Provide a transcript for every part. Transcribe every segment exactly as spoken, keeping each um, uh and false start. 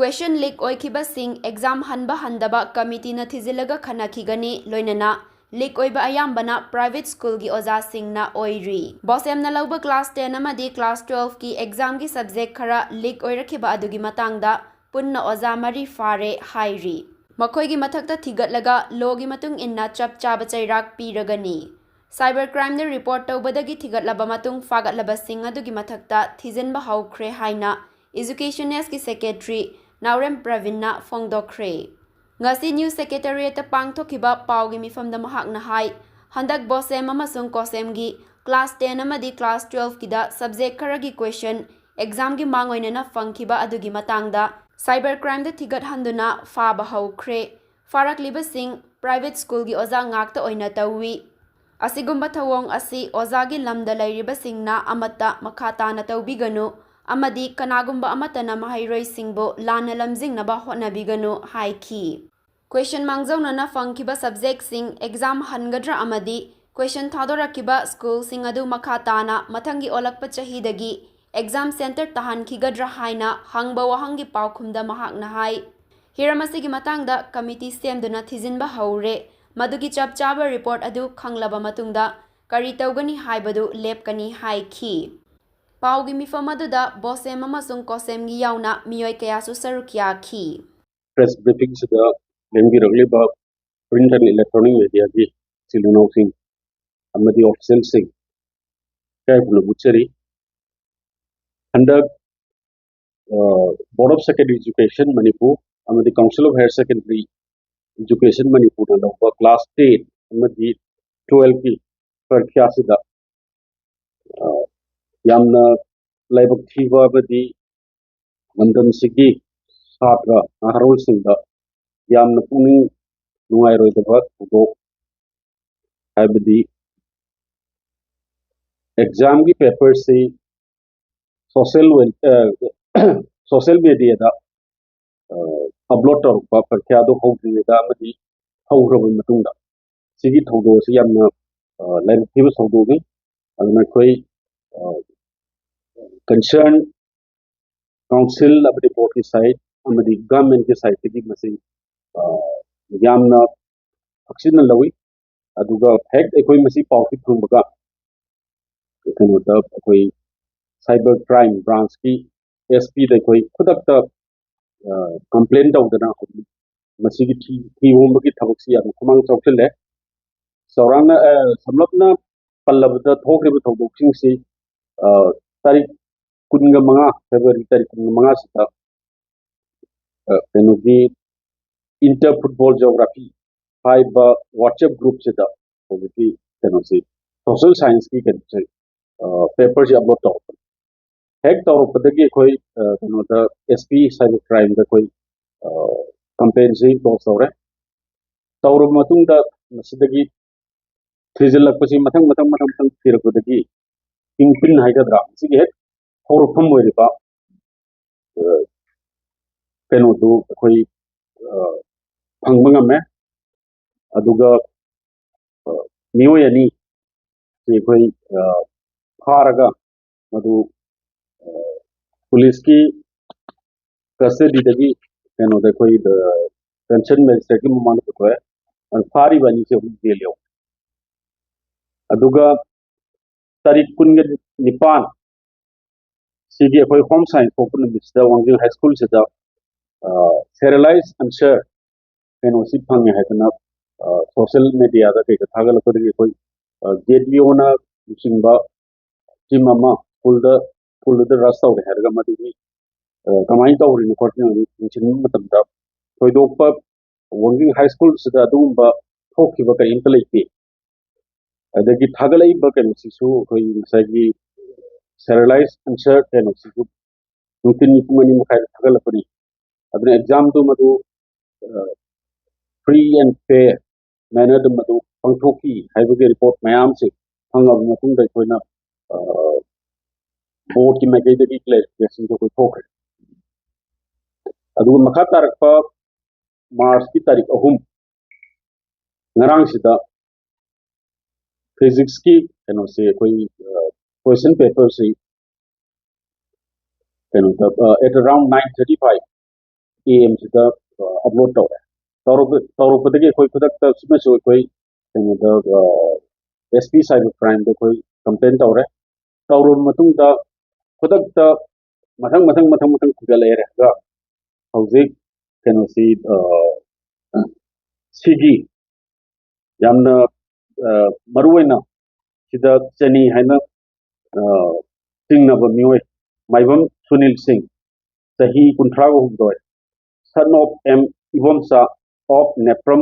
Question leak ꯑꯣꯏꯈꯤꯕꯁꯤꯡ exam ꯍꯟꯕ ꯍꯟꯗꯕ committeeꯅ ꯊꯤꯖꯤꯜꯂꯒ ꯈꯟꯅꯈꯤꯒꯅꯤ꯫ ꯂꯣꯏꯅꯅ leak ꯑꯣꯏꯕ ꯑꯌꯥꯝꯕꯅ private schoolꯒꯤ ꯑꯣꯖꯥꯁꯤꯡꯅ ꯑꯣꯏꯔꯤ꯫ ꯕꯣꯁꯦꯝꯅ ꯂꯧꯕ class ten ꯑꯃꯗꯤ class twelveꯀꯤ examꯒꯤ subject ꯈꯔ leak ꯑꯣꯏꯔꯛꯈꯤꯕ ꯑꯗꯨꯒꯤ ꯃꯇꯥꯡꯗ ꯄꯨꯟꯅ ꯑꯣꯖꯥ ꯃꯔꯤ ꯐꯥꯔꯦ ꯍꯥꯏꯔꯤ꯫ ꯃꯈꯣꯏꯒꯤ ꯃꯊꯛꯇ ꯊꯤꯒꯠꯂꯒ lawꯒꯤ ꯃꯇꯨꯡ ꯏꯟꯅ ꯆꯞ ꯆꯥꯕ ꯆꯩꯔꯥꯛ ꯄꯤꯔꯒꯅꯤ꯫ Cyber crimeꯗ report ꯇꯧꯕꯗꯒꯤ ꯊꯤꯒꯠꯂꯕ ꯃꯇꯨꯡ ꯐꯥꯒꯠꯂꯕꯁꯤꯡ ꯑꯗꯨꯒꯤ ꯃꯊꯛꯇ ꯊꯤꯖꯤꯟꯕ ꯍꯧꯈ꯭ꯔꯦ ꯍꯥꯏꯅ Educationꯁꯀꯤ secretary ꯅꯥꯎꯔꯦꯝ ꯄ꯭ꯔꯕꯤꯟꯅ ꯐꯣꯡꯗꯣꯛꯈ꯭ꯔꯦ꯫ ꯉꯁꯤ news secretariatꯇ ꯄꯥꯡꯊꯣꯛꯈꯤꯕ ꯄꯥꯎꯒꯤ ꯃꯤꯐꯝꯗ ꯃꯍꯥꯛꯅ ꯍꯥꯏ, ꯍꯟꯗꯛ ꯕꯣꯁꯦꯝ ꯑꯃꯁꯨꯡ ꯀꯣꯁꯦꯝꯒꯤ class ten ꯑꯃꯗꯤ class twelveꯀꯤꯗ subject ꯈꯔꯒꯤ question examꯒꯤ ꯃꯥꯡ ꯑꯣꯏꯅꯅ ꯐꯪꯈꯤꯕ ꯑꯗꯨꯒꯤ ꯃꯇꯥꯡꯗ cyber crimeꯗ ꯊꯤꯒꯠꯍꯟꯗꯨꯅ ꯐꯥꯕ ꯍꯧꯈ꯭ꯔꯦ꯫ ꯐꯥꯔꯛꯂꯤꯕꯁꯤꯡ private schoolꯒꯤ ꯑꯣꯖꯥ ꯉꯥꯛꯇ ꯑꯣꯏꯅ ꯇꯧꯏ꯫ ꯑꯁꯤꯒꯨꯝꯕ ꯊꯧꯑꯣꯡ ꯑꯁꯤ ꯑꯣꯖꯥꯒꯤ ꯂꯝꯗ ꯂꯩꯔꯤꯕꯁꯤꯡꯅ ꯑꯃꯠꯇ ꯃꯈꯥ ꯇꯥꯅ ꯇꯧꯕꯤꯒꯅꯨ ꯑꯃꯗꯤ ꯀꯅꯥꯒꯨꯝꯕ ꯑꯃꯠꯇꯅ ꯃꯍꯩꯔꯣꯏꯁꯤꯡꯕꯨ ꯂꯥꯟꯅ ꯂꯝꯖꯤꯡꯅꯕ ꯍꯣꯠꯅꯕꯤꯒꯅꯨ ꯍꯥꯏꯈꯤ꯫ Question ꯃꯥꯡꯖꯧꯅꯅ ꯐꯪꯈꯤꯕ subjectꯁꯤꯡ exam ꯍꯟꯒꯗ꯭ꯔꯥ ꯑꯃꯗꯤ question ꯊꯥꯗꯣꯔꯛꯈꯤꯕ schoolꯁꯤꯡ ꯑꯗꯨ ꯃꯈꯥ ꯇꯥꯅ ꯃꯊꯪꯒꯤ ꯑꯣꯜꯂꯛꯄ ꯆꯍꯤꯗꯒꯤ exam center ꯇꯥꯍꯟꯈꯤꯒꯗ꯭ꯔꯥ ꯍꯥꯏꯅ ꯍꯪꯕ ꯋꯥꯍꯪꯒꯤ ꯄꯥꯎꯈꯨꯝꯗ ꯃꯍꯥꯛꯅ ꯍꯥꯏ, ꯍꯤꯔꯝ ꯑꯁꯤꯒꯤ ꯃꯇꯥꯡꯗ committee ꯁꯦꯝꯗꯨꯅ ꯊꯤꯖꯤꯟꯕ ꯍꯧꯔꯦ꯫ ꯃꯗꯨꯒꯤ ꯆꯞ ꯆꯥꯕ report ꯑꯗꯨ ꯈꯪꯂꯕ ꯃꯇꯨꯡꯗ ꯀꯔꯤ ꯇꯧꯒꯅꯤ ꯍꯥꯏꯕꯗꯨ ꯂꯦꯞꯀꯅꯤ ꯍꯥꯏꯈꯤ꯫ ꯄꯥꯎꯒꯤ ꯃꯤꯐꯝ ꯑꯗꯨꯗ ꯕꯣꯁꯦꯝ ꯑꯃꯁꯨꯡ ꯀꯣꯁꯦꯝꯒꯤ ꯌꯥꯎꯅ ꯃꯤꯑꯣꯏ ꯀꯌꯥꯁꯨ ꯁꯔꯨꯛ ꯌꯥꯈꯤ꯫ Press briefingꯁꯤꯗ ꯂꯦꯡꯕꯤꯔꯛꯂꯤꯕ print and electronic mediaꯒꯤ ꯏꯆꯤꯜ ꯏꯅꯥꯎꯁꯤꯡ ꯑꯃꯗꯤ officialꯁꯤꯡ ꯏꯀꯥꯏ ꯈꯨꯝꯅꯕ ꯎꯠꯆꯔꯤ꯫ ꯍꯟꯗꯛ Board of Secondary Education Manipur ꯑꯃꯗꯤ Council of Higher Secondary Education ꯃꯅꯤꯄꯨꯔꯅ ꯂꯧꯕ class ten ꯑꯃꯗꯤ twelveꯀꯤ ꯄꯔꯤꯈ꯭ꯌꯥꯁꯤꯗ ꯌꯥꯝꯅ ꯂꯥꯏꯕꯛ ꯊꯤꯕ ꯑꯃꯗꯤ ꯂꯝꯗꯝꯁꯤꯒꯤ ꯁꯥꯇ꯭ꯔ ꯅꯍꯥꯔꯣꯜꯁꯤꯡꯗ ꯌꯥꯝꯅ ꯄꯨꯛꯅꯤꯡ ꯅꯨꯡꯉꯥꯏꯔꯣꯏꯗꯕ ꯊꯧꯗꯣꯛ, ꯍꯥꯏꯕꯗꯤ examꯒꯤ paperꯁꯤ social social mediaꯗ upload ꯇꯧꯔꯛꯄ ꯄꯔꯤꯈ꯭ꯌꯥꯗꯣ ꯍꯧꯗ꯭ꯔꯤꯉꯩꯗ ꯑꯃꯗꯤ ꯍꯧꯈ꯭ꯔꯕ ꯃꯇꯨꯡꯗ ꯁꯤꯒꯤ ꯊꯧꯗꯣꯛ ꯑꯁꯤ ꯌꯥꯝꯅ ꯂꯥꯏꯕꯛ ꯊꯤꯕ ꯊꯧꯗꯣꯛꯅꯤ꯫ ꯑꯗꯨꯅ ꯑꯩꯈꯣꯏ concern council ꯑꯃꯗꯤ boardꯀꯤ side ꯑꯃꯗꯤ ꯒꯚꯔꯟꯃꯦꯟꯠꯀꯤ ꯁꯥꯏꯠꯇꯒꯤ ꯃꯁꯤ ꯑ, ꯌꯥꯝꯅ ꯍꯛꯆꯤꯟꯅ ꯂꯧꯏ꯫ ꯑꯗꯨꯒ ꯍꯦꯛ ꯑꯩꯈꯣꯏ ꯃꯁꯤ ꯄꯥꯎꯁꯤ ꯐꯪꯕꯒ ꯀꯩꯅꯣꯗ ꯑꯩꯈꯣꯏ ꯁꯥꯏꯕꯔ ꯀ꯭ꯔꯥꯏꯝ ꯕ꯭ꯔꯥꯟꯁꯀꯤ ꯑꯦꯁ ꯄꯤꯗ ꯑꯩꯈꯣꯏ ꯈꯨꯗꯛꯇ ꯀꯝꯄ꯭ꯂꯦꯟ ꯇꯧꯗꯅ ꯍꯧꯖꯤꯛ ꯃꯁꯤꯒꯤ ꯊꯤ ꯊꯤꯍꯣꯝꯕꯒꯤ ꯊꯕꯛꯁꯤ ꯌꯥꯝꯅ ꯈꯨꯃꯥꯡ ꯆꯥꯎꯁꯤꯜꯂꯦ꯫ ꯆꯥꯎꯔꯥꯛꯅ ꯑ, ꯁꯝꯂꯞꯅ ꯄꯜꯂꯕꯗ ꯊꯣꯛꯈ꯭ꯔꯤꯕ ꯊꯧꯗꯣꯛꯁꯤꯡꯁꯤ ꯑ, ꯇꯥꯔꯤꯛ ꯀꯨꯟꯒ ꯃꯉꯥ, ꯐꯦꯕ꯭ꯔꯨꯋꯥꯔꯤ ꯇꯥꯔꯤꯛ ꯀꯨꯟꯒ ꯃꯉꯥꯁꯤꯗ ꯑ, ꯀꯩꯅꯣꯒꯤ ꯏꯟꯇꯔ ꯐꯨꯠꯕꯣꯜ ꯖꯤꯑꯣꯒ꯭ꯔꯥꯐꯤ ꯍꯥꯏꯕ ꯋꯥꯆꯦꯞ ꯒ꯭ꯔꯨꯞꯁꯤꯗ ꯍꯧꯖꯤꯛꯀꯤ ꯀꯩꯅꯣꯁꯤ ꯁꯣꯁꯦꯜ ꯁꯥꯏꯟꯁꯀꯤ ꯀꯩꯅꯣꯁꯦ ꯄꯦꯄꯔꯁꯤ ꯑꯞꯂꯣꯗ ꯇꯧꯔꯛꯄꯅꯤ꯫ ꯍꯦꯛ ꯇꯧꯔꯛꯄꯗꯒꯤ ꯑꯩꯈꯣꯏ ꯑ, ꯀꯩꯅꯣꯗ ꯑꯦꯁ ꯄꯤ ꯁꯥꯏꯕꯔ ꯀ꯭ꯔꯥꯏꯝꯗ ꯑꯩꯈꯣꯏ ꯀꯝꯄ꯭ꯂꯦꯟꯁꯤ ꯂꯣꯟꯁ ꯇꯧꯔꯦ꯫ ꯇꯧꯔꯕ ꯃꯇꯨꯡꯗ ꯃꯁꯤꯗꯒꯤ ꯊꯤꯖꯤꯜꯂꯛꯄꯁꯤ ꯃꯊꯪ ꯃꯊꯪ ꯃꯊꯪ ꯃꯊꯪ ꯊꯤꯔꯛꯄꯗꯒꯤ ꯀꯤꯡ ꯄꯤꯟ ꯍꯥꯏꯒꯗ꯭ꯔꯥ, ꯃꯁꯤꯒꯤ ꯍꯦꯛ ꯍꯧꯔꯛꯐꯝ ꯑꯣꯏꯔꯤꯕ ꯑ, ꯀꯩꯅꯣꯗꯨ ꯑꯩꯈꯣꯏ ꯑ, ꯐꯪꯕ ꯉꯝꯃꯦ꯫ ꯑꯗꯨꯒ ꯑ, ꯃꯤꯑꯣꯏ ꯑꯅꯤ ꯁꯤ ꯑꯩꯈꯣꯏ ꯑ, ꯐꯥꯔꯒ ꯃꯗꯨ ꯑ, ꯄꯨꯂꯤꯁꯀꯤ ꯀꯁꯇꯗꯤꯗꯒꯤ ꯀꯩꯅꯣꯗ ꯑꯩꯈꯣꯏ ꯀꯟꯁꯔꯟ ꯃꯦꯖꯤꯁꯇ꯭ꯔꯦꯠꯀꯤ ꯃꯃꯥꯡꯗ ꯄꯨꯊꯣꯛꯑꯦ꯫ ꯑꯗꯨ ꯐꯥꯔꯤꯕ ꯑꯅꯤꯁꯦ ꯑꯃꯨꯛ ꯕꯦꯜ ꯌꯧ꯫ ꯑꯗꯨꯒ ꯇꯥꯔꯤꯛ ꯀꯨꯟꯒ ꯅꯤꯄꯥꯟ ꯁꯤꯒꯤ ꯑꯩꯈꯣꯏ ꯍꯣꯝ ꯁꯥꯏꯟꯁ ꯊꯣꯛꯄ ꯅꯨꯃꯤꯠꯁꯤꯗ ꯋꯥꯡꯖꯤꯡ ꯍꯥꯏ ꯁ꯭ꯀꯨꯜꯁꯤꯗ ꯁꯦꯔꯤꯌꯦꯂꯥꯏꯖ ꯑꯟꯁꯔ ꯀꯩꯅꯣꯁꯤ ꯐꯪꯉꯦ ꯍꯥꯏꯗꯅ ꯁꯣꯁꯦꯜ ꯃꯦꯗꯤꯌꯥꯗ ꯀꯩꯗ ꯊꯥꯒꯠꯂꯛꯄꯗꯒꯤ ꯑꯩꯈꯣꯏ ꯖꯦ ꯗꯤ ꯑꯣꯅ ꯂꯨꯆꯤꯡꯕ ꯇꯤꯝ ꯑꯃ ꯁ꯭ꯀꯨꯜꯗ ꯁ꯭ꯀꯨꯜꯗꯨꯗ ꯔꯁ ꯇꯧꯔꯦ ꯍꯥꯏꯔꯒ ꯃꯗꯨꯒꯤ ꯑ, ꯀꯃꯥꯏꯅ ꯇꯧꯔꯤꯅꯣ ꯈꯣꯠꯂꯤꯅꯣ ꯌꯦꯡꯁꯤꯟꯕ ꯃꯇꯝꯗ ꯊꯣꯏꯗꯣꯛꯄ ꯋꯥꯡꯖꯤꯡ ꯍꯥꯏ ꯁ꯭ꯀꯨꯜꯁꯤꯗ ꯑꯗꯨꯒꯨꯝꯕ ꯊꯣꯛꯈꯤꯕ ꯀꯔꯤꯝꯇ ꯂꯩꯇꯦ꯫ ꯑꯗꯒꯤ ꯊꯥꯒꯠꯂꯛꯏꯕ ꯀꯩꯅꯣꯁꯤꯁꯨ ꯑꯩꯈꯣꯏ ꯉꯁꯥꯏꯒꯤ ꯁꯦꯔꯤꯌꯦꯂꯥꯏꯖ ꯑꯟꯁꯔ ꯀꯩꯅꯣꯁꯤꯁꯨ ꯅꯨꯡꯊꯤꯜꯒꯤ ꯄꯨꯡ ꯑꯅꯤ ꯃꯈꯥꯏꯗ ꯊꯥꯒꯠꯂꯛꯄꯅꯤ꯫ ꯑꯗꯨꯅ ꯑꯦꯛꯖꯥꯝꯗꯨ ꯃꯗꯨ ꯐ꯭ꯔꯤ ꯑꯦꯟ ꯐꯦꯌꯔ ꯃꯦꯅꯔꯗ ꯃꯗꯨ ꯄꯥꯡꯊꯣꯛꯈꯤ ꯍꯥꯏꯕꯒꯤ ꯔꯤꯄꯣꯔꯠ ꯃꯌꯥꯝꯁꯦ ꯐꯪꯉꯕ ꯃꯇꯨꯡꯗ ꯑꯩꯈꯣꯏꯅ ꯕꯣꯔꯗꯀꯤ ꯃꯥꯏꯀꯩꯗꯒꯤ ꯀ꯭ꯂꯦꯔꯤꯐꯤꯀꯦꯁꯟꯁꯨ ꯑꯩꯈꯣꯏ ꯊꯣꯛꯈ꯭ꯔꯦ꯫ ꯑꯗꯨꯒ ꯃꯈꯥ ꯇꯥꯔꯛꯄ ꯃꯥꯔꯆꯀꯤ ꯇꯥꯔꯤꯛ ꯑꯍꯨꯝ ꯉꯔꯥꯡꯁꯤꯗ ꯐꯤꯖꯤꯛꯁꯀꯤ ꯀꯩꯅꯣꯁꯦ ꯑꯩꯈꯣꯏ ꯀꯣꯏꯁꯟ ꯄꯦꯄꯔꯁꯤ ꯀꯩꯅꯣꯗ at around nine thirty five A ꯑꯦꯝꯁꯤꯗ upload ꯇꯧꯔꯦ꯫ ꯇꯧꯔꯛꯄ- ꯇꯧꯔꯛꯄꯗꯒꯤ ꯑꯩꯈꯣꯏ ꯈꯨꯗꯛꯇ ꯁꯤꯃꯁꯨ ꯑꯩꯈꯣꯏ ꯀꯩꯅꯣꯗ ꯑꯦꯁ ꯄꯤ ꯁꯥꯏꯕꯔ ꯀ꯭ꯔꯥꯏꯝꯗ ꯑꯩꯈꯣꯏ ꯀꯝꯄ꯭ꯂꯦꯟ ꯇꯧꯔꯦ꯫ ꯇꯧꯔꯕ ꯃꯇꯨꯡꯗ ꯈꯨꯗꯛꯇ ꯃꯊꯪ ꯃꯊꯪ ꯃꯊꯪ ꯃꯊꯪ ꯊꯤꯒꯠꯂꯛꯑꯦ꯫ ꯑꯗꯨꯒ ꯍꯧꯖꯤꯛ ꯀꯩꯅꯣꯁꯤ ꯁꯤꯒꯤ ꯌꯥꯝꯅ ꯃꯔꯨ ꯑꯣꯏꯅ ꯁꯤꯗ ꯆꯦꯅꯤ ꯍꯥꯏꯅ ꯆꯤꯡꯅꯕ ꯃꯤꯑꯣꯏ ꯃꯥꯏꯕꯝ ꯁꯨꯅꯤꯜ ꯁꯤꯡ, ꯆꯍꯤ ꯀꯨꯟꯊ꯭ꯔꯥꯒ ꯍꯨꯝꯗꯣꯏ, ꯁꯟ of M Ibomcha of Nepram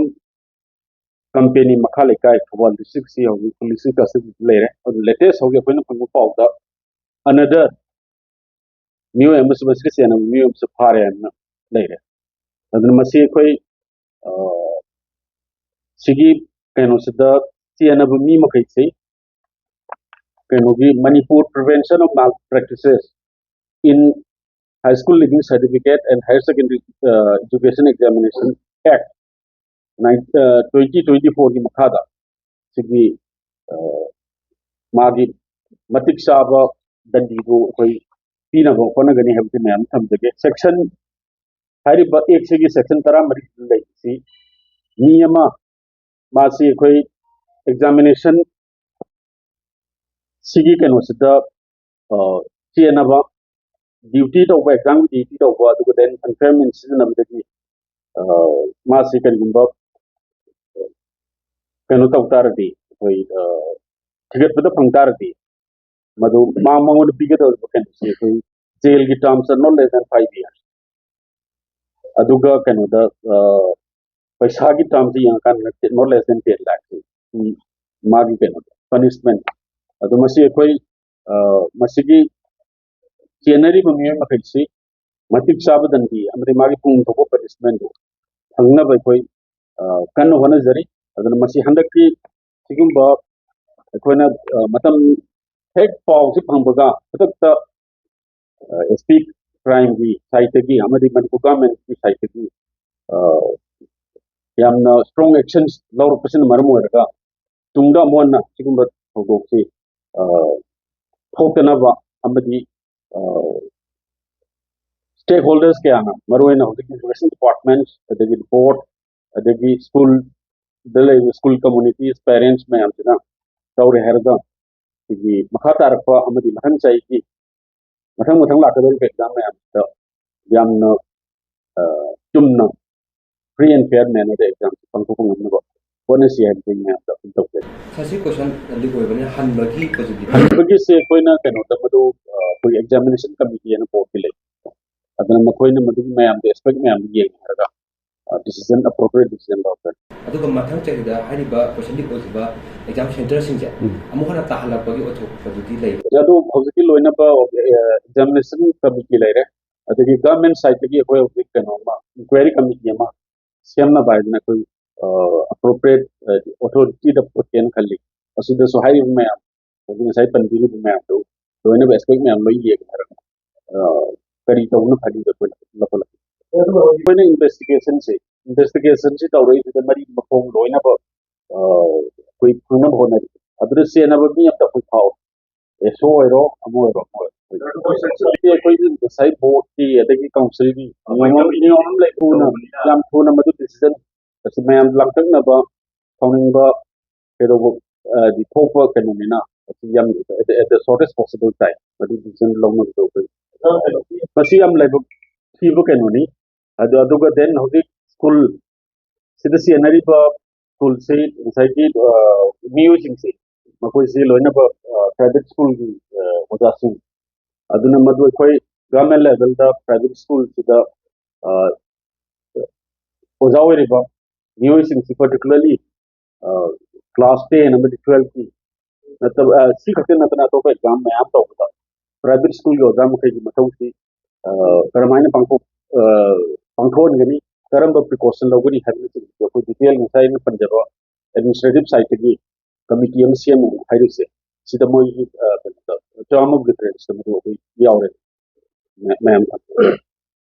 company ꯃꯈꯥ ꯂꯩꯀꯥꯏ, ꯊꯧꯕꯥꯜ ꯗꯤꯁꯇ꯭ꯔꯤꯛꯁꯤ ꯍꯧꯖꯤꯛ ꯄꯨꯂꯤꯁꯀꯤ ꯀꯁꯇꯗꯤꯗ ꯂꯩꯔꯦ꯫ ꯑꯗꯨ ꯂꯦꯇꯦꯁ ꯍꯧꯖꯤꯛ ꯑꯩꯈꯣꯏꯅ ꯐꯪꯕ ꯄꯥꯎꯗ ꯑꯅꯗꯔ ꯃꯤꯑꯣꯏ ꯑꯃꯁꯨ, ꯃꯁꯤꯒ ꯆꯦꯟꯅꯕ ꯃꯤꯑꯣꯏ ꯑꯃꯁꯨ ꯐꯥꯔꯦ ꯍꯥꯏꯅ ꯂꯩꯔꯦ꯫ ꯑꯗꯨꯅ ꯃꯁꯤ ꯑꯩꯈꯣꯏ ꯁꯤꯒꯤ ꯀꯩꯅꯣꯁꯤꯗ ꯆꯦꯟꯅꯕ ꯃꯤ ꯃꯈꯩꯁꯤ ꯀꯩꯅꯣꯒꯤ Manipur Prevention of Malpractices in High School Leaving Certificate and Higher Secondary Education Examination Act twenty twenty fourꯒꯤ ꯃꯈꯥꯗ ꯁꯤꯒꯤ ꯃꯥꯒꯤ ꯃꯇꯤꯛ ꯆꯥꯕ ꯗꯟꯗꯤꯗꯨ ꯑꯩꯈꯣꯏ ꯄꯤꯅꯕ ꯍꯣꯠꯅꯒꯅꯤ ꯍꯥꯏꯕꯁꯤ ꯃꯌꯥꯝ ꯊꯝꯖꯒꯦ꯫ ꯁꯦꯛꯁꯟ ꯍꯥꯏꯔꯤꯕ ꯑꯦꯛꯁꯤꯒꯤ ꯁꯦꯛꯁꯟ ꯇꯔꯥꯃꯔꯤ ꯂꯩꯔꯤꯁꯤ ꯃꯤ ꯑꯃ ꯃꯥꯁꯤ ꯑꯩꯈꯣꯏ ꯑꯦꯛꯖꯥꯃꯤꯅꯦꯁꯟ ꯁꯤꯒꯤ ꯀꯩꯅꯣꯁꯤꯗ ꯆꯦꯟꯅꯕ, ꯗ꯭ꯌꯨꯇꯤ ꯇꯧꯕ, ꯑꯦꯛꯖꯥꯝꯒꯤ ꯗ꯭ꯌꯨꯇꯤ ꯇꯧꯕ, ꯑꯗꯨꯒ ꯗꯦꯟ ꯑꯟꯐꯦꯌꯔ ꯃꯤꯟꯁ ꯁꯤꯖꯤꯟꯅꯕꯗꯒꯤ ꯃꯥꯁꯤ ꯀꯔꯤꯒꯨꯝꯕ ꯀꯩꯅꯣ ꯇꯧ ꯇꯥꯔꯗꯤ, ꯑꯩꯈꯣꯏ ꯊꯤꯒꯠꯄꯗ ꯐꯪ ꯇꯥꯔꯗꯤ, ꯃꯗꯨ ꯃꯥ ꯃꯉꯣꯟꯗ ꯄꯤꯒꯗꯧꯔꯤꯕ ꯀꯩꯅꯣꯁꯤ ꯑꯩꯈꯣꯏ ꯖꯦꯜꯒꯤ terms not less than five years, ꯑꯗꯨꯒ ꯀꯩꯅꯣꯗ ꯄꯩꯁꯥꯒꯤ ꯇꯥꯔꯝꯁꯤ ꯌꯦꯡꯉꯀꯥꯟꯗ not less than ten lakh ꯃꯥꯒꯤ ꯀꯩꯅꯣꯗ ꯄꯅꯤꯁꯃꯦꯟ꯫ ꯑꯗꯣ ꯃꯁꯤ ꯑꯩꯈꯣꯏ ꯃꯁꯤꯒꯤ ꯆꯦꯟꯅꯔꯤꯕ ꯃꯤꯑꯣꯏ ꯃꯈꯩꯁꯤ ꯃꯇꯤꯛ ꯆꯥꯕ ꯗꯟꯗꯤ ꯑꯃꯗꯤ ꯃꯥꯒꯤ ꯄꯨꯛꯅꯤꯡ ꯊꯧꯕ ꯄꯅꯤꯁꯃꯦꯟꯗꯨ ꯐꯪꯅꯕ ꯑꯩꯈꯣꯏ ꯀꯟꯅ ꯍꯣꯠꯅꯖꯔꯤ꯫ ꯑꯗꯨꯅ ꯃꯁꯤ ꯍꯟꯗꯛꯀꯤ ꯁꯤꯒꯨꯝꯕ ꯑꯩꯈꯣꯏꯅ ꯃꯇꯝ ꯍꯦꯛ ꯄꯥꯎꯁꯤ ꯐꯪꯕꯒ ꯈꯨꯗꯛꯇ ꯑꯦꯁ ꯄꯤ ꯀ꯭ꯔꯥꯏꯝꯒꯤ ꯁꯥꯏꯠꯇꯒꯤ ꯑꯃꯗꯤ ꯃꯅꯤꯄꯨꯔ ꯒꯚꯔꯟꯃꯦꯟꯠꯀꯤ ꯁꯥꯏꯠꯇꯒꯤ ꯌꯥꯝꯅ ꯏꯁꯇ꯭ꯔꯣꯡ ꯑꯦꯛꯁꯟ ꯂꯧꯔꯛꯄꯁꯤꯅ ꯃꯔꯝ ꯑꯣꯏꯔꯒ ꯇꯨꯡꯗ ꯑꯃꯨꯛ ꯍꯟꯅ ꯁꯤꯒꯨꯝꯕ ꯊꯧꯗꯣꯛꯁꯤ ꯊꯣꯛꯇꯅꯕ ꯑꯃꯗꯤ ꯁ꯭ꯇꯦꯛ ꯍꯣꯜꯗꯔꯁ ꯀꯌꯥꯅ, ꯃꯔꯨꯑꯣꯏꯅ ꯍꯧꯖꯤꯛꯀꯤ ꯏꯖꯨꯀꯦꯁꯟ ꯗꯤꯄꯥꯔꯠꯃꯦꯟ, ꯑꯗꯒꯤ ꯕꯣꯔꯗ, ꯑꯗꯒꯤ ꯁ꯭ꯀꯨꯜꯗ ꯂꯩꯔꯤꯕ ꯁ꯭ꯀꯨꯜ ꯀꯝꯃꯨꯅꯤꯇꯤꯁ, ꯄꯦꯔꯦꯟꯁ ꯃꯌꯥꯝꯁꯤꯅ ꯇꯧꯔꯦ ꯍꯥꯏꯔꯒ ꯑꯩꯈꯣꯏꯒꯤ ꯃꯈꯥ ꯇꯥꯔꯛꯄ ꯑꯃꯗꯤ ꯃꯊꯪ ꯆꯍꯤꯒꯤ, ꯃꯊꯪ ꯃꯊꯪ ꯂꯥꯛꯀꯗꯧꯔꯤꯕ ꯑꯦꯛꯖꯥꯝ ꯃꯌꯥꯝꯁꯤꯗ ꯌꯥꯝꯅ ꯑ, ꯆꯨꯝꯅ, ꯐ꯭ꯔꯤ ꯑꯦꯟ ꯐꯤꯌꯔ ꯃꯦꯅꯔꯗ ꯑꯦꯛꯖꯥꯝꯁꯤ ꯄꯥꯡꯊꯣꯛꯄ ꯉꯝꯅꯕ ꯍꯣꯠꯅꯁꯤ ꯍꯥꯏꯕꯁꯤ ꯃꯌꯥꯝꯗ ꯑꯄꯤꯜ ꯇꯧꯖꯔꯤ꯫ ꯁꯥꯔ, ꯁꯤ ꯀꯣꯏꯁꯟ ꯂꯤꯛ ꯑꯣꯏꯕꯅꯤꯅ ꯍꯟꯕꯒꯤ ꯄꯣꯁꯤꯕꯤꯂꯤꯇꯤ ꯍꯟꯕꯒꯤꯁꯦ ꯑꯩꯈꯣꯏꯅ ꯀꯩꯅꯣꯗ ꯃꯗꯨ ꯑ, ꯑꯩꯈꯣꯏ ꯑꯦꯛꯖꯥꯃꯤꯅꯦꯁꯟ ꯀꯃꯤꯇꯤ ꯍꯥꯏꯅ ꯕꯣꯔꯗꯀꯤ ꯂꯩ, ꯑꯗꯨꯅ ꯃꯈꯣꯏꯅ ꯃꯗꯨꯒꯤ ꯃꯌꯥꯝꯗ ꯑꯦꯁꯄꯦꯛ ꯃꯌꯥꯝꯗꯣ ꯌꯦꯡꯉꯦ ꯍꯥꯏꯔꯒ ꯗꯤꯁꯤꯖꯟ, ꯑꯦꯄ꯭ꯔꯣꯄ꯭ꯔꯤꯌꯦꯠ ꯗꯤꯁꯤꯖꯟ ꯂꯧꯔꯛꯀꯅꯤ꯫ ꯑꯗꯨꯒ ꯃꯊꯪ ꯆꯍꯤꯗ ꯍꯥꯏꯔꯤꯕ ꯀꯣꯏꯁꯟ ꯂꯤꯛ ꯑꯣꯏꯈꯤꯕ ꯑꯦꯛꯖꯥꯝ ꯁꯦꯟꯇꯔꯁꯤꯡꯁꯦ ꯎꯝ꯫ ꯑꯃꯨꯛ ꯍꯟꯅ ꯇꯥꯍꯜꯂꯛꯄꯒꯤ ꯑꯣꯏꯊꯣꯛꯄꯗꯨꯗꯤ ꯂꯩꯕ꯭ꯔꯥ? ꯑꯗꯨ ꯍꯧꯖꯤꯛꯀꯤ ꯂꯣꯏꯅꯕ ꯑꯦꯛꯖꯥꯃꯤꯅꯦꯁꯟ ꯀꯃꯤꯇꯤ ꯂꯩꯔꯦ, ꯑꯗꯒꯤ ꯒꯚꯔꯟꯃꯦꯟ ꯁꯥꯏꯠꯇꯒꯤ ꯑꯩꯈꯣꯏ ꯍꯧꯖꯤꯛ ꯀꯩꯅꯣ ꯑꯃ, ꯏꯟꯀ꯭ꯋꯥꯏꯔꯤ ꯀꯃꯤꯇꯤ ꯑꯃ ꯁꯦꯝꯅꯕ ꯍꯥꯏꯗꯅ ꯑꯩꯈꯣꯏ ꯑꯦꯄ꯭ꯔꯣꯄ꯭ꯔꯤꯌꯦꯠ ꯑꯣꯊꯣꯔꯤꯇꯤꯗ ꯄꯨꯠꯀꯦꯅ ꯈꯜꯂꯤ꯫ ꯑꯁꯤꯗꯁꯨ ꯍꯥꯏꯔꯤꯕ ꯃꯌꯥꯝ, ꯍꯧꯖꯤꯛ ꯉꯁꯥꯏ ꯄꯟꯕꯤꯔꯤꯕ ꯃꯌꯥꯝꯗꯨ, ꯂꯣꯏꯅꯕ ꯑꯦꯁꯄꯦꯛ ꯃꯌꯥꯝ ꯂꯣꯏ ꯌꯦꯡꯉꯦ ꯍꯥꯏꯔꯒ ꯑ, ꯀꯔꯤ ꯇꯧꯕꯅ ꯐꯅꯤꯗ ꯑꯩꯈꯣꯏꯅ ꯂꯧꯈꯠꯂꯛꯄ꯫ ꯑꯩꯈꯣꯏꯅ ꯏꯟꯚꯦꯁꯇꯤꯒꯦꯁꯟꯁꯦ, ꯏꯟꯚꯦꯁꯇꯤꯒꯦꯁꯟꯁꯤ ꯇꯧꯔꯛꯏꯁꯤꯗ ꯃꯔꯤ ꯃꯈꯣꯡ ꯂꯣꯏꯅꯕ ꯑ, ꯑꯩꯈꯣꯏ ꯐꯪꯅꯕ ꯍꯣꯠꯅꯔꯤ꯫ ꯑꯗꯨꯗ ꯆꯦꯟꯅꯕ ꯃꯤ ꯑꯝꯇ ꯑꯩꯈꯣꯏ ꯐꯥꯎ, ꯑꯦꯁ ꯑꯣ ꯑꯣꯏꯔꯣ, ꯑꯃ ꯑꯣꯏꯔꯣ, ꯑꯃ ꯑꯣꯏꯔꯣ, ꯑꯩꯈꯣꯏ ꯉꯁꯥꯏ ꯕꯣꯔꯗꯀꯤ ꯑꯗꯒꯤ ꯀꯥꯎꯟꯁꯤꯜꯒꯤ ꯅꯤꯌꯣꯝ ꯑꯃ ꯂꯩ, ꯊꯨꯅ, ꯌꯥꯝ ꯊꯨꯅ ꯃꯗꯨ ꯗꯤꯁꯤꯖꯟ ꯑꯁꯤ ꯃꯌꯥꯝ ꯂꯥꯡꯇꯛꯅꯕ, ꯁꯥꯎꯅꯤꯡꯕ, ꯀꯩꯗꯧꯕ ꯍꯥꯏꯗꯤ ꯊꯣꯛꯄ ꯀꯩꯅꯣꯅꯤꯅ, ꯑꯁꯤ ꯌꯥꯝ at the shortest possible time ꯃꯗꯨ ꯗꯤꯁꯤꯖꯟ ꯂꯧꯅꯕꯗꯣ ꯑꯩꯈꯣꯏ ꯃꯁꯤ ꯌꯥꯝ ꯂꯥꯏꯕꯛ ꯊꯤꯕ ꯀꯩꯅꯣꯅꯤ꯫ ꯑꯗꯨ, ꯑꯗꯨꯒ ꯗꯦꯟ ꯍꯧꯖꯤꯛ ꯁ꯭ꯀꯨꯜ ꯁꯤꯗ ꯆꯦꯟꯅꯔꯤꯕ ꯁ꯭ꯀꯨꯜꯁꯤ ꯉꯁꯥꯏꯒꯤ ꯑ, ꯃꯤꯑꯣꯏꯁꯤꯡꯁꯤ, ꯃꯈꯣꯏꯁꯤ ꯂꯣꯏꯅꯕ ꯄ꯭ꯔꯥꯏꯚꯦꯠ ꯁ꯭ꯀꯨꯜꯒꯤ ꯑ, ꯑꯣꯖꯥꯁꯤꯡ, ꯑꯗꯨꯅ ꯃꯗꯨ ꯑꯩꯈꯣꯏ ꯒꯚꯔꯟꯃꯦꯟ ꯂꯦꯚꯦꯜꯗ ꯄ꯭ꯔꯥꯏꯚꯦꯠ ꯁ꯭ꯀꯨꯜꯁꯤꯗ ꯑ, ꯑꯣꯖꯥ ꯑꯣꯏꯔꯤꯕ ꯃꯤꯑꯣꯏꯁꯤꯡꯁꯤ, ꯄꯔꯇꯤꯀꯨꯂꯔꯂꯤ ꯀ꯭ꯂꯥꯁ ꯇꯦꯟ ꯑꯃꯗꯤ ꯇꯨꯋꯦꯜꯐꯀꯤ ꯅꯠꯇꯕ, ꯑ, ꯁꯤ ꯈꯛꯇ ꯅꯠꯇꯅ ꯑꯇꯣꯞꯄ ꯑꯦꯛꯖꯥꯝ ꯃꯌꯥꯝ ꯇꯧꯕꯗ ꯄ꯭ꯔꯥꯏꯚꯦꯠ ꯁ꯭ꯀꯨꯜꯒꯤ ꯑꯣꯖꯥ ꯃꯈꯩꯒꯤ ꯃꯊꯧꯁꯤ ꯑ, ꯀꯔꯝꯍꯥꯏꯅ ꯄꯥꯡꯊꯣꯛ ꯑ, ꯄꯥꯡꯊꯣꯛꯍꯟꯒꯅꯤ, ꯀꯔꯝꯕ ꯄ꯭ꯔꯤꯀꯣꯁꯟ ꯂꯧꯒꯅꯤ ꯍꯥꯏꯕꯅꯆꯤꯡꯕꯁꯦ ꯑꯩꯈꯣꯏ ꯗꯤꯇꯦꯜ ꯉꯁꯥꯏ ꯑꯩꯅ ꯄꯟꯖꯕ ꯑꯦꯗꯃꯤꯅꯤꯁꯇ꯭ꯔꯦꯇꯤꯚ ꯁꯥꯏꯠꯇꯒꯤ ꯀꯃꯤꯇꯤ ꯑꯃ ꯁꯦꯝꯃꯦꯅ ꯍꯥꯏꯔꯤꯁꯦ, ꯁꯤꯗ ꯃꯣꯏꯒꯤ ꯑ, ꯀꯩꯅꯣꯗ, term of referenceꯇ ꯃꯗꯨ ꯑꯩꯈꯣꯏ ꯌꯥꯎꯔꯦ꯫ ꯃꯌꯥꯝ ꯊꯝꯖꯔꯤ꯫